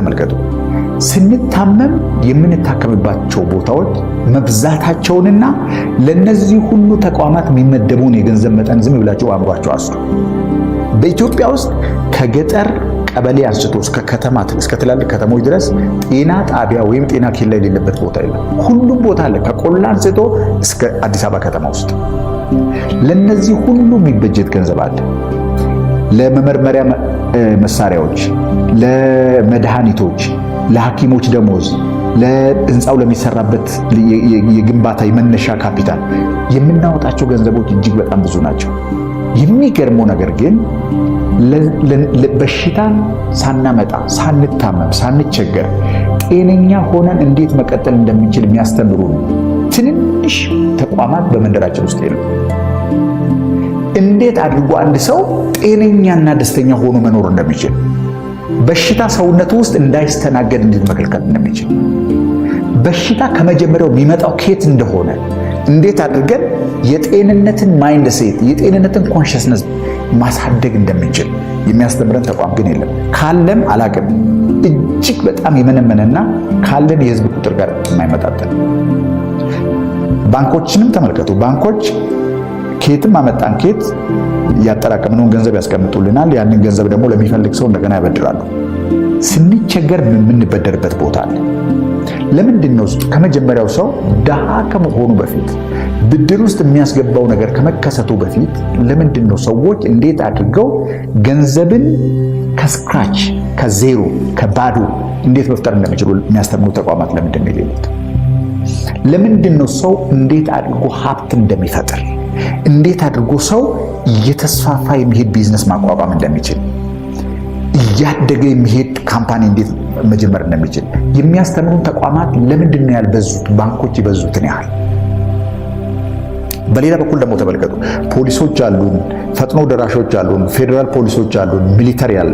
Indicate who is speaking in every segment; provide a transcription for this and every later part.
Speaker 1: ተመልከቱ። ስንታመም የምንታከምባቸው ቦታዎች መብዛታቸውንና ለነዚህ ሁሉ ተቋማት የሚመደበውን የገንዘብ መጠን ዝም ብላችሁ አእምሯችሁ አስሉ። በኢትዮጵያ ውስጥ ከገጠር ቀበሌ አንስቶ እስከ ከተማ፣ እስከ ትላልቅ ከተሞች ድረስ ጤና ጣቢያ ወይም ጤና ኬላ የሌለበት ቦታ የለም። ሁሉም ቦታ አለ፣ ከቆላ አንስቶ እስከ አዲስ አበባ ከተማ ውስጥ። ለነዚህ ሁሉ የሚበጀት ገንዘብ አለ። ለመመርመሪያ መሳሪያዎች፣ ለመድኃኒቶች፣ ለሐኪሞች ደሞዝ፣ ለህንፃው ለሚሰራበት የግንባታ የመነሻ ካፒታል የምናወጣቸው ገንዘቦች እጅግ በጣም ብዙ ናቸው። የሚገርመው ነገር ግን በሽታን ሳናመጣ፣ ሳንታመም፣ ሳንቸገር ጤነኛ ሆነን እንዴት መቀጠል እንደምንችል የሚያስተምሩን ትንንሽ ተቋማት በመንደራችን ውስጥ የሉም። እንዴት አድርጎ አንድ ሰው ጤነኛና ደስተኛ ሆኖ መኖር እንደሚችል፣ በሽታ ሰውነቱ ውስጥ እንዳይስተናገድ እንዴት መከልከል እንደሚችል፣ በሽታ ከመጀመሪያው የሚመጣው ከየት እንደሆነ፣ እንዴት አድርገን የጤንነትን mindset፣ የጤንነትን consciousness ማሳደግ እንደምንችል የሚያስተምረን ተቋም ግን የለም። ካለም አላቅም፣ እጅግ በጣም የመነመነና ካለን የህዝብ ቁጥር ጋር የማይመጣጠን። ባንኮችንም ተመልከቱ። ባንኮች ከየትም አመጣን ከየት ያጠራቀምነውን ገንዘብ ያስቀምጡልናል። ያንን ገንዘብ ደግሞ ለሚፈልግ ሰው እንደገና ያበድራሉ። ስንቸገር የምንበደርበት ቦታ አለ። ለምንድን ነው ከመጀመሪያው ሰው ድሃ ከመሆኑ በፊት፣ ብድር ውስጥ የሚያስገባው ነገር ከመከሰቱ በፊት፣ ለምንድን ነው ሰዎች እንዴት አድርገው ገንዘብን ከ scratch፣ ከዜሮ፣ ከባዶ እንዴት መፍጠር እንደሚችሉ የሚያስተምሩ ተቋማት ለምንድን ነው የሌሉት? ለምንድን ነው ሰው እንዴት አድርጎ ሀብት እንደሚፈጥር፣ እንዴት አድርጎ ሰው እየተስፋፋ የሚሄድ ቢዝነስ ማቋቋም እንደሚችል፣ እያደገ የሚሄድ company እንዴት መጀመር እንደሚችል የሚያስተምሩን ተቋማት ለምንድን ነው ያልበዙት? ባንኮች የበዙትን ያህል። በሌላ በኩል ደግሞ ተመልከቱ። ፖሊሶች አሉን፣ ፈጥኖ ደራሾች አሉን፣ ፌዴራል ፖሊሶች አሉን፣ military አለ።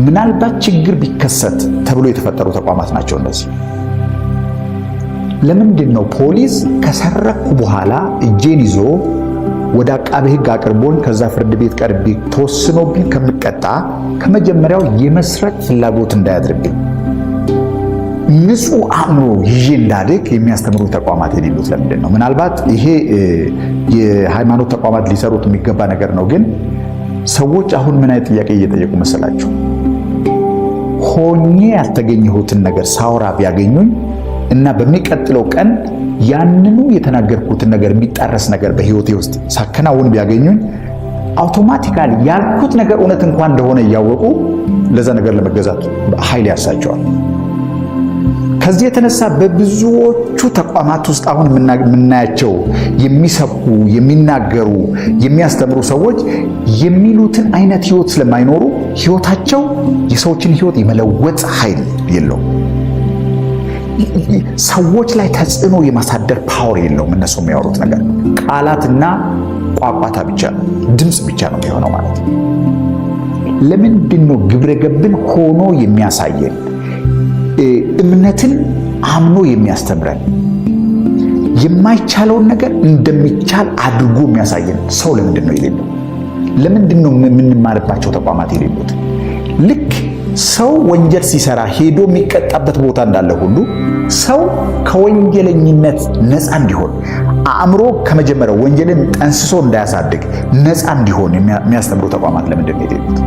Speaker 1: ምናልባት ችግር ቢከሰት ተብሎ የተፈጠሩ ተቋማት ናቸው እነዚህ። ለምንድን ነው ፖሊስ ከሰረቅኩ በኋላ እጄን ይዞ ወደ አቃቤ ሕግ አቅርቦኝ ከዛ ፍርድ ቤት ቀርቤ ተወስኖብኝ ከምቀጣ፣ ከመጀመሪያው የመስረቅ ፍላጎት እንዳያድርብኝ፣ ንጹህ አእምሮ ይዤ እንዳድግ የሚያስተምሩ ተቋማት የሌሉት ለምንድን ነው? ምናልባት ይሄ የሃይማኖት ተቋማት ሊሰሩት የሚገባ ነገር ነው። ግን ሰዎች አሁን ምን አይነት ጥያቄ እየጠየቁ መሰላችሁ? ሆኜ ያልተገኘሁትን ነገር ሳወራ ቢያገኙኝ እና በሚቀጥለው ቀን ያንኑ የተናገርኩትን ነገር የሚጣረስ ነገር በህይወቴ ውስጥ ሳከናውን ቢያገኙኝ automatically ያልኩት ነገር እውነት እንኳን እንደሆነ እያወቁ ለዛ ነገር ለመገዛት ኃይል ያንሳቸዋል። ከዚህ የተነሳ በብዙዎቹ ተቋማት ውስጥ አሁን የምናያቸው የሚሰብኩ፣ የሚናገሩ፣ የሚያስተምሩ ሰዎች የሚሉትን አይነት ህይወት ስለማይኖሩ ህይወታቸው የሰዎችን ህይወት የመለወጥ ኃይል የለውም። ሰዎች ላይ ተጽዕኖ የማሳደር power የለውም። እነሱ የሚያወሩት ነገር ቃላትና ቋቋታ ብቻ ነው፣ ድምፅ ብቻ ነው የሚሆነው ማለት ነው። ለምንድን ነው ግብረ ገብን ሆኖ የሚያሳየን፣ እምነትን አምኖ የሚያስተምረን፣ የማይቻለውን ነገር እንደሚቻል አድርጎ የሚያሳየን ሰው ለምንድን ነው የሌለው? ለምንድን ነው የምንማርባቸው ተቋማት የሌሉት? ልክ ሰው ወንጀል ሲሰራ ሄዶ የሚቀጣበት ቦታ እንዳለ ሁሉ ሰው ከወንጀለኝነት ነፃ እንዲሆን፣ አእምሮ ከመጀመሪያው ወንጀልን ጠንስሶ እንዳያሳድግ ነፃ እንዲሆን የሚያስተምሩ ተቋማት ለምንድን ነው የሌሉት?